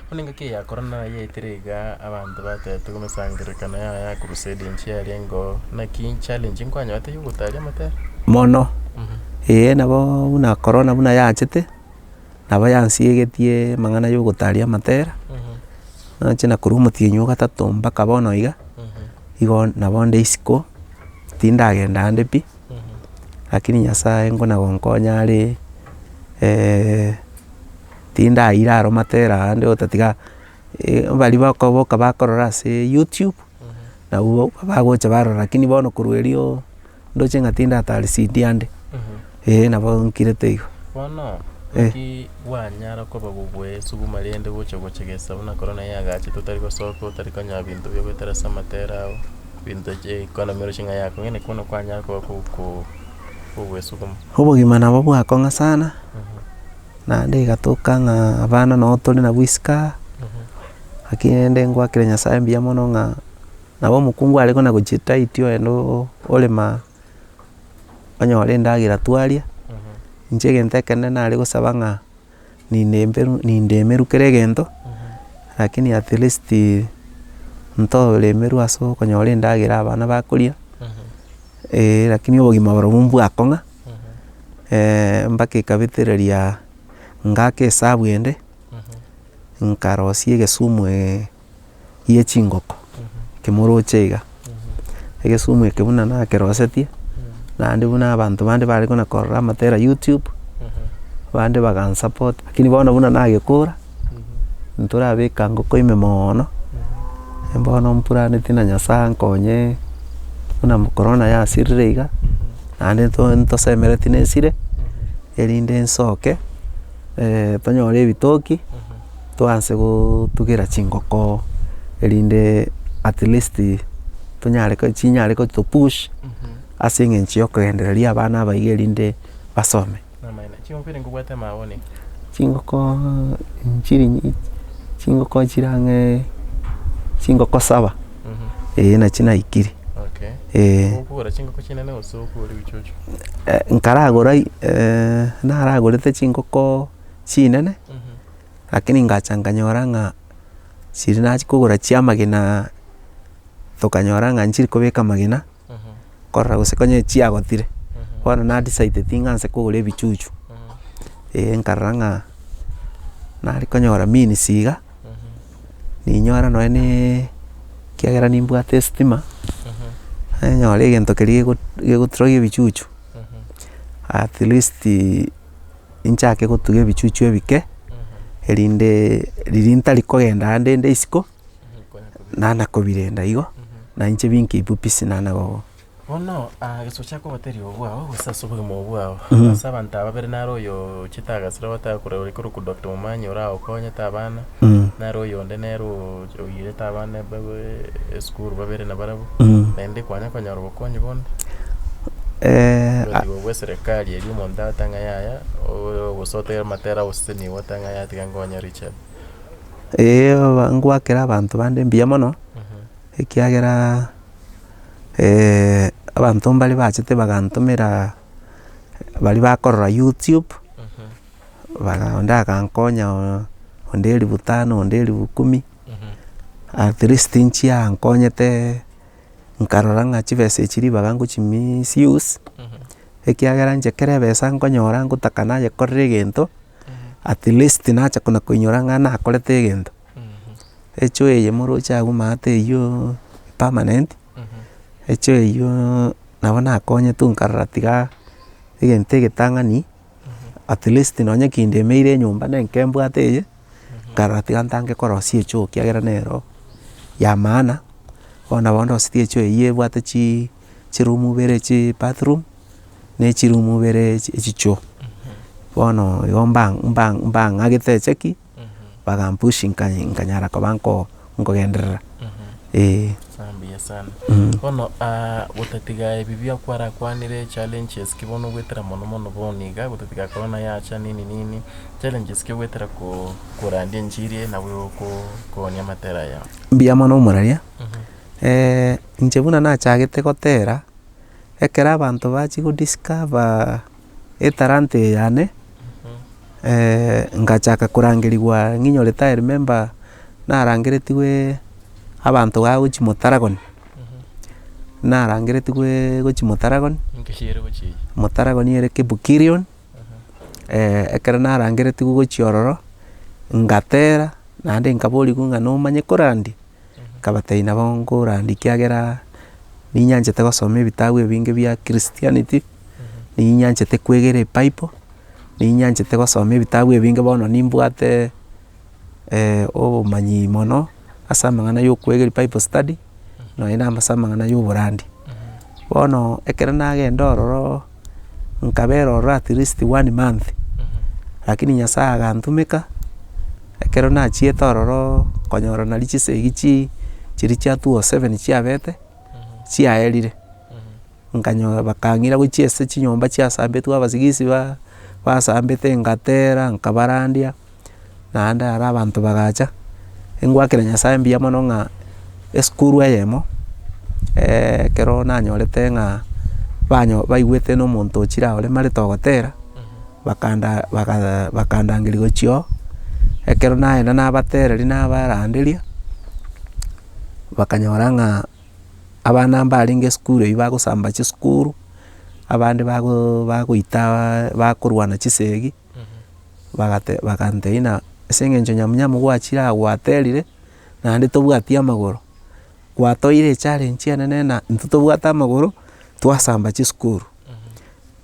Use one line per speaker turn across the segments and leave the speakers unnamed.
Bono engaki eye ya korona yaetire iga abanto batebete emesangererekano yaya ya crusade nchiarenge oo, naki challenge nkwanyorete ya ogotaria amatera?
Mono, eh nabo buna korona buna yachete, nabo yansiegetie amang'ana ya ogotaria amatera, nache na korwa omotienyi o gatato mpaka bono iga, igo nabo nde isiko, tindagenda ande pi, lakini nyasaye nkona gonkonya are tindaira aro matera ande otatiga baria bakoboka bakorora ase youtube, nabwo bagocha barora lakini bono korwa erio ndoche ng'a tindatari CD ande, eh nabo nkirete igo.
Bono
Eh.
naki bwanyara koba gogwesuguma rende gocha gochegesa buna korona yagachete otari gosoka otari konyora binto bia goetera ase amatera ao, binto economy oroche ng'a yakong'ire naki bono kwanyara koba koko kogwesuguma.
Obogima nabo bwakong'a sana, naende egatoka ng'a abana noo tore nabwo isiko aa, lakini rende ngoakera nyasaye mbuya mono ng'a nabo omokungu are kona gochia tight ogende orema onyore endagera twaria, inche egento ekenene nare gosaba ng'a nindemberu nindemerwa kera egento, lakini at least ntoremerwe ase okonyora endagera abana bakoria, lakini obogima borobwo mbwakong'a, mpaka ekabetereria ngake esabu ende, nkarosia egesumu gie chingoko, ekemoroche iga, egesumu eke buna nakerosetie, naende buna abanto bande bare kona korora amatera youtube, abande bagansupport, lakini bono buna nagekora, ntorabeka ngoko ime moono, bono mpuranetie na nyasaye ankonye, buna korona yasirire iga, naende nto ntosemeretie nesire, erinde nsoke, tonyore ebitoki. Toanse gotugera chingoko erinde at least tonyare ko chinyare gotopush ase eng'encho ya okogendereria abana aba iga erinde basome.
Namaene, chingoko ere nkobwate amaabuni?
Chingoko nchiri nyi chingoko chire ang'e chingoko saba, eh nachi naikire,
Okay.
eh.
Okogora chingoko chinene gose okogora ebichuchu?
Nkaragora naragorete chingoko chinene. Lakini ngacha nkanyora ng'a chiria nachia kogora chia amagena tokanyora ng'a nchiri kobeka amagena, korora gose konye chiagotire, bono na decideti ng'a nse kogora ebichuchu, eh nkarora ng'a nare konyora means iga, ninyora nonye na ekiagera nimbwate estima, ninyore egento keria gego gegoturogia ebichuchu, at least. Inchake gotuga ebichuchu ebike, erinde riria ntari kogenda ande inde isiko, nana kobirenda igo, na inche binkeep busy nana go.
Bono gose ochake oboteria obo bwao gose ase obogima obo bwao, ase abanto aba babere naro oyo ochete agasira bataka korora ore korokwa Doctor Momanyi oragokonyete abana, naro oyonde nere oirete abana babe esukuru babere nabarabwo, naende kwanya konyora obokonyi bonde? Gotiga obwa eserekari eria omonto agote ng'a yaya, gose otere amatera agosesenigwe ote ng'a yaya tiga nkonye Richard.
Eeh ngoakera abanto bande mbuya mono, ekiagera abanto mbare bachete bagantomera baria bakorora youtube, baga onde agankonya onde elifu tano onde elifu kumi, at least nchiankonyete. Nkarora ng'a chibesa echi ribaga ngochi misuse, ekiagera inche kera ebesa nkonyora ngotaka nayekorera egento, at least nacha kona koinyora ng'a nakorete egento. Echoo eye moroche abwo maate eywo permanent, echoo eywo nabo nakonyetwe nkarora tiga egento egetang'ani, at least nonye kindemeire enyomba na enke mbwate eye. Nkarora tiga ntange korosia echoo ekiagera nero ya maana, bono nabo ndosetie echoo eywo ebwate chi chiroom ibere chi bathroom, na echiroom ibere echichoo. Bono igo mba mba mbang'agete echeki, bagampush nka nkanyara koba nko nkogenderera eh.
Mbuya sana. Bono gotatiga ebi bia kwarakwanire challenges ki bono ogoetera mono mono bono iga gotatiga korona yacha nini nini. Challenges ki ogoetera ko korandia enchiri eye nabo ko koonia amatera aya?
Mbuya mono omoraria, inche buna nachagete gotera, ekero abanto bachia go discover etalanta eye yane. Ngachaka korangerigwa ng'inyorete I remember narangeretigwe abanto bagochia Mutaragoni, narangeretigwe gochia Mutaragoni, Mutaragoni ere Kibukirion, ekero narangeretigwe gochia ororo, ngatera naende nkaborigwa ng'a nomanye korandia? Nkabatebia nabo nkorandia ekiagera ninyanchete gosoma ebitabu ebinge bia christianity, ninyanchete kwegera ebible, ninyanchete gosoma ebitabu ebinge bono nimbwate obomanyi mono ase amang'ana ya okoegeria bible study, nonye na ase amang'ana ya oborandia. Bono ekero nagenda ororo, nkabera ororo at least one month, lakini nyasaye agantumeka, ekero nachiete ororo konyora naria chisegi chi chiria chia two o seven chiabete, chiaerire. Nkanyora bakang'ira gochia ase chinyomba chiasambetwe abasigisi ba basambete ngatera nkabarandia, naende aro abanto bagacha, ngoakera nyasaye mbuya mono ng'a esukuru eyemo ekero nanyorete ng'a banyo baigwete na omonto ochire aoremarete ogotera, bakanda baka bakandangeria gochia oo, ekero nagenda nabatereria nabaranderia, bakanyora ng'a abana mbarenge esukuru eywo bagosamba chisukuru, abande bago bagoita bakorwana chisegi, bagate bagantebia ng'a ase eng'encho nyamunyamu gwachire aa gwaterire, naende tobwati amagoro, gwatoire echallenge enene na intwe tobwate amagoro, twasamba chisukuru.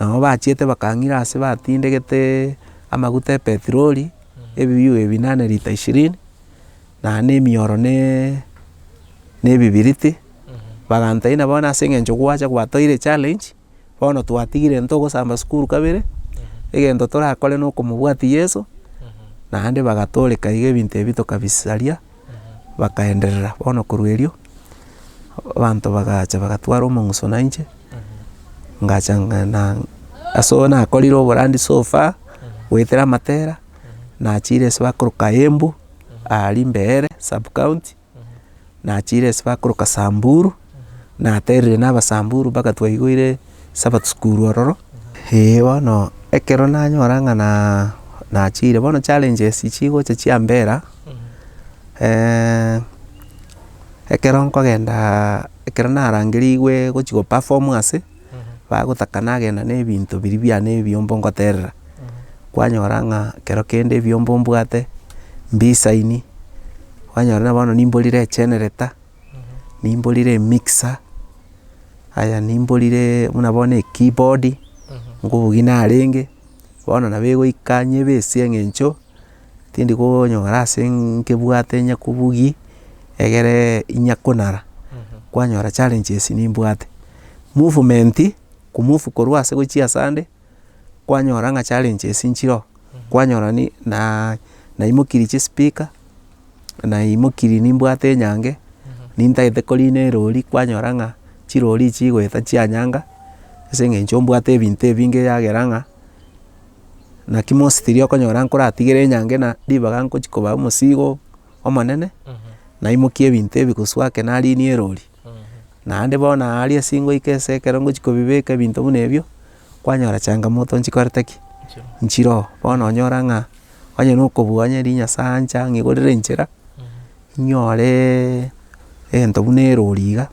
Nabo bachiete bakang'ira ase batindegetee amaguta epetroli, ebibuyu ebi nane lita ishirini, naende emioro ne na ebibiriti, bagantebia buna bono ase eng'encho gwacha gwatoire echallenge, bono twatigire ntogosamba sukuru kabere, egento torakore na okomobwatia yeso, naende bagatoreka iga ebinto ebi tokabisaria, bakaenderera. Bono korwa erio, abanto bagacha bagatwara omong'uso na inche, ngacha nga na ase oyo nakorire oborandi so far, goetera amatera, nachire ase bakoroka Embu, aria Mbeere sub county, nachire ase bakoroka Samburu, naterire na abasamburu mpaka twaigoire sabbath school ororo. Eeh bono ekero nanyora ng'a na nachire bono challenges chigocha chiambera, ekero nkogendaa ekero narangerigwe gochi go perform ase, bagotaka nagenda na ebinto biria biane ebiombo ngoterera, kwanyora ng'a kero kende ebiombo mbwate, mbisaini, kwanyora buna bono nimborire egenerator, nimborire emixer, aya nimborire buna bono ekeyboard, ngobugia narenge, bono nabo egoika nyebe ase eng'encho, tindi konyora ase nkebwate nyakobugi, egere inyakonara, kwanyora challenges nimbwate. Movement, komove korwa ase gochia ase ande, kwanyora ng'a challenges nchire oo, kwanyora ni na naimokirie chispeaker, naimokirie nimbwate enyange, nintagete korina erori kwanyora ng'a chirori chigoeta chianyanga, ase eng'encho mbwate ebinto ebinge yagera ng'a naki mostly okonyora nkoratigere enyange na ribaga nkochi kobaa omosigo omonene, naimokie ebinto ebi goswa ake narinia erori. Naende bono aria ase ngoika ase ekero ngochi kobibeka ebinto buna ebio, kwanyora changamoto nchikorete ki? Nchire oo. Bono onyora ng'a onye na okobua onye riria nyasaye anche ang'igorere enchera, nyoreee egento buna erori iga,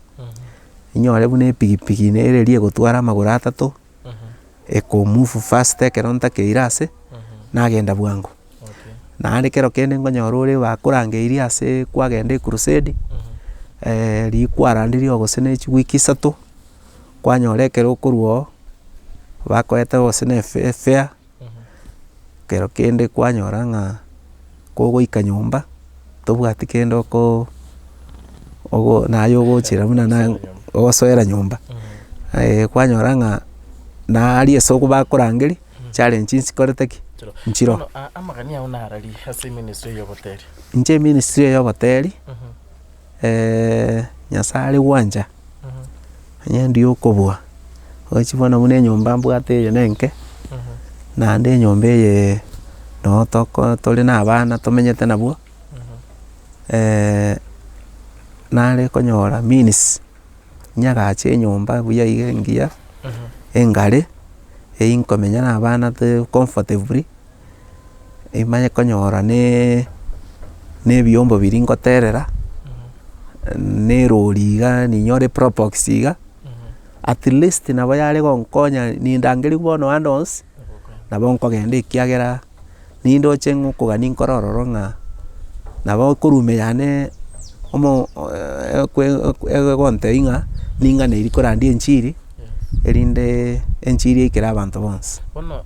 nyore buna epikipiki nere eria egotwara amagoro atato, eko move fast ekero ntakeire ase, nagenda bwango. Naende kero kende nkonyora ore bakorangeirie ase kwagenda ecrusade, riria kwarandirie gose ne chiwiki isato, kwanyora ekero okorwa oo, bakoete gose na efe efare, kero kende kwanyora ng'a kogoika nyomba, tobwati kende oko ogo naye ogochera buna na ogosoera nyomba, kwanyora ng'a naria ase bakorangeria. Challenge nsikorete ki? Nchiro.
Bono a- amagani ao narari ase eministry eye y'oboteri.
Inche eministry eye y'oboteri, Nyasaye are gwancha, onye ndi okobua, ochi bono buna enyomba mbwate eye na enke, naende enyomba eye noo toko tore na abana tomenyete nabwo, nare konyora means. Nyagache enyomba buya iga engiya, engare, eywo nkomenya na abana comfortably. Imanye konyora ne na ebiombo biria ngoterera, na erori iga ninyore eprobox iga, at least nabo yare gonkonya nindangerigwe bono ande onsi, nabo nkogenda ekiagera nindoche ng'a okogania nkore ororo ng'a nabo korwa ime yane omo egontebia ng'a ning'aneiri korandia enchiri. Erinde enchiri eikere abanto bonsi.
Bono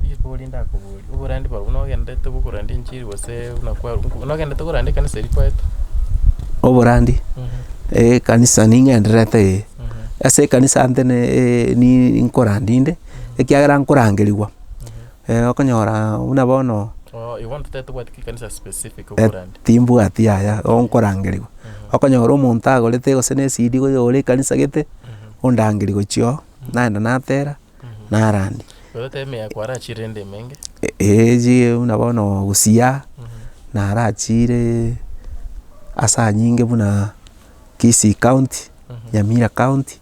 ribori ndakoborie, oborandi bwabo nogenderete bokoranda enchiri gose buna kwa nogenderete koranda ekanisa eria kwaetwe?
Oborandi, ekanisa ning'endererete eh, ase ekanisa ntene ni nkorandi inde, ekiagera nkorangerigwa, okonyora buna bono.
Oo igo ntotebe tobwati ekanisa specific okorandi.
Timbwati yaya, igo nkorangerigwa. Okonyora omonto agorete gose na ecd goyore ekanisa gete, ondangeria gochia oo, naenda natera, narandia.
Igo totebe ime kwarachire rende emenge?
Eeh echi buna bono gusii, narachire ase anyinge buna Kisii county, Nyamira county,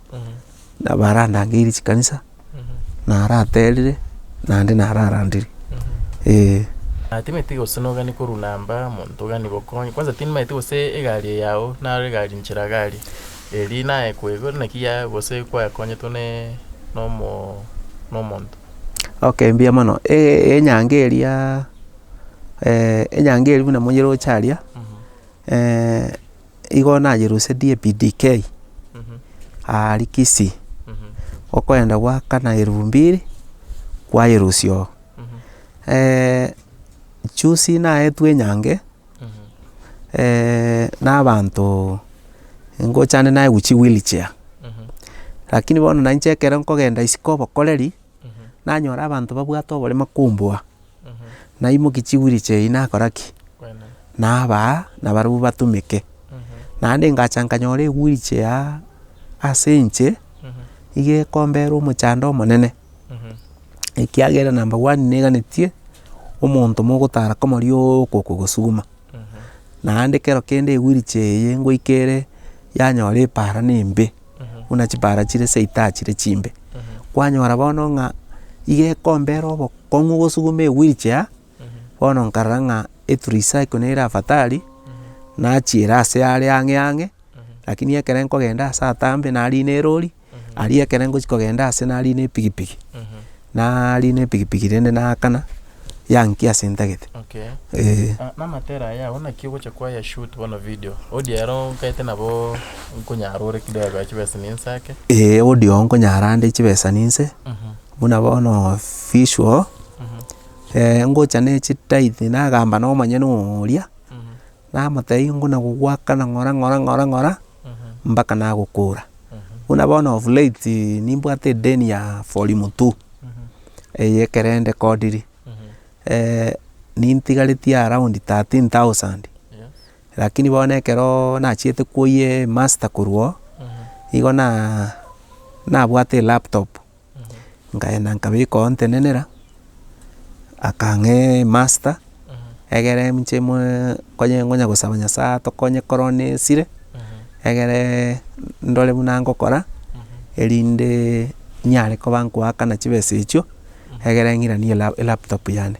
na barandangeirie chikanisa, naraterire, naende nararandire, eh.
Timanyeti gose nogani korwa namba omonto ogani gokonya, kwanza timanyeti gose egari eye yago naro egari nchera gari, eri naye koigwa naki ya gose kwayakonyetwe ne nomo nomonto.
Okay mbuya mono, enyange eria enyange eria buna monyeroche aria. Igo nayerusetie PDK aaria Kisii, okoenda goakana elfu mbili, kwayerusia oo. Juzi naetwe enyange, na abanto ngochande naegwa chiwheelchair, lakini bono nainche ekero nkogenda isiko obokoreri, nanyora abanto babwate oboremo kombua. Naimokia chiwheelchair eyio nakora ki? Nabaa nabarabwo batumeke. Naende ngacha nkanyora ewheelchair ase inche, iga ekombera omochando omonene, ekiagera number one neganetie, omonto mogotara komo rioka okogosuguma. Naende kero kende ewheelchair eye ngoika ere, yanyora epara na embe, buna chipara chire seito chire chimbe. Kwanyora bono ng'a iga ekombera obo. Kong'u gosuguma ewheelchair, bono nkarora ng'a etricycle nere afadhali, nachiera ase are ang'e ang'e, lakini ekere nkogenda ase atambe narina erori, aria ekere ngochi kogenda ase narina epikipiki, narina epikipiki rende naakana, yankia ase ntagete,
Okay.
eh.
Ah, na amatera aya agwo naki ogocha kwaya shoot bono video, audio ero nkaete nabo nkonyara ore kidogo ya chibesa ninse ake.
Eeh audio nkonyara ande chibesa ninse. Buna bono visual, ngocha ne chitithe nagamba na omonyene oria, namotebia nguna gogoakana ng'ora ng'ora ng'ora ng'ora, mpaka nagokora. Buna bono of late nimbwate edeni ya volume two, eye ekere ndekodiri, nintigaretie around 13,000, lakini bono ekerooo nachiete kwoyia emaster korwa oo, nigo na nabwate elaptop. Nkaenda nkabeka oo ntenenera, akang'aa emaster, egere inche moee konye ngonya gosaba nyasaye atokonye korona esire, egere ndore buna ngokora, erinde nyare koba nkoakana chibesa echio, egere ng'iranie ela elaptop yane,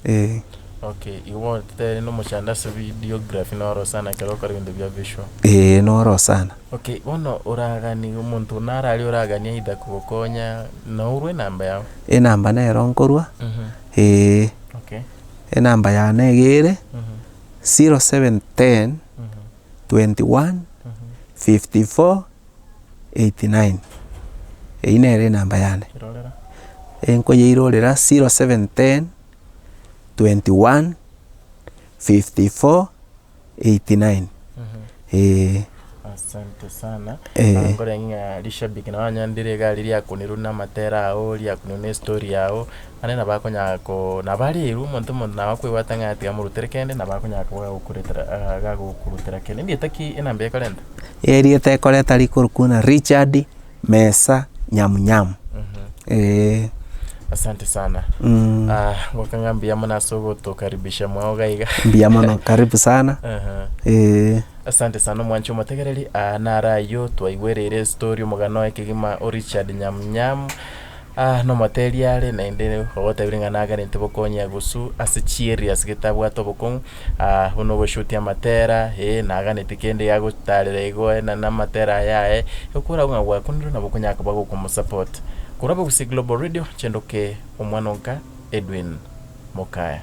eh.
Okay, igo bono totebe nomochando ase videography noro sana ekero okora ebinto bia visual.
Eeh noro sana.
Okay, bono oragani omonto naro aria oraganie either kogokonya, naurwe enamba yao?
Enamba nero nkorwa, eeh,
Okay.
enamba yane iga ere, 0710 21 54 89, eywo nere enamba yane.
Irorera.
Nkoyeirorera 0710 21 54 89 eeh.
Asante sana.
Eh.
Ah, nkore ng'a rishabiki nabo anyandire iga riria riakunirwe na amatera ao, riakunirwe na estory yao, naende nabo akonyara ko nabo arerwe omonto omonto nabo akoebwata ng'a tiga morutere kende nabo akonyara koba gagokoretera gagokorutera kende. Ndieta ki enamba ekorenta?
Erieta ekoreta rikorokwa ng'a Richard Mesa Nyamunyamu, eeh.
Asante sana. Ah, ngoka ng'a mbuya mono ase ogotokaribisha mwao iga iga.
Mbuya mono, karibu sana,
Aha.
eeh.
Asante sana omwanchi omotegereri, aa naro ayio twaigwereire estory omogano oye kegima o Richard Nyamunyamu. Ah, nomoteria are naende ogotebire ng'a naganete bokonyi agusu ase chiareas gete abwate obokong'u, ah, buna ogoshutia amatera, eh, naganeti kende agotarera igo na na amatera aya aye, okoragwa ng'a gwakunirwe nabo okonyara koba gokomosupport. Korwa Abagusii Global Radio, chendoke omwana onka Edwin Mokaya.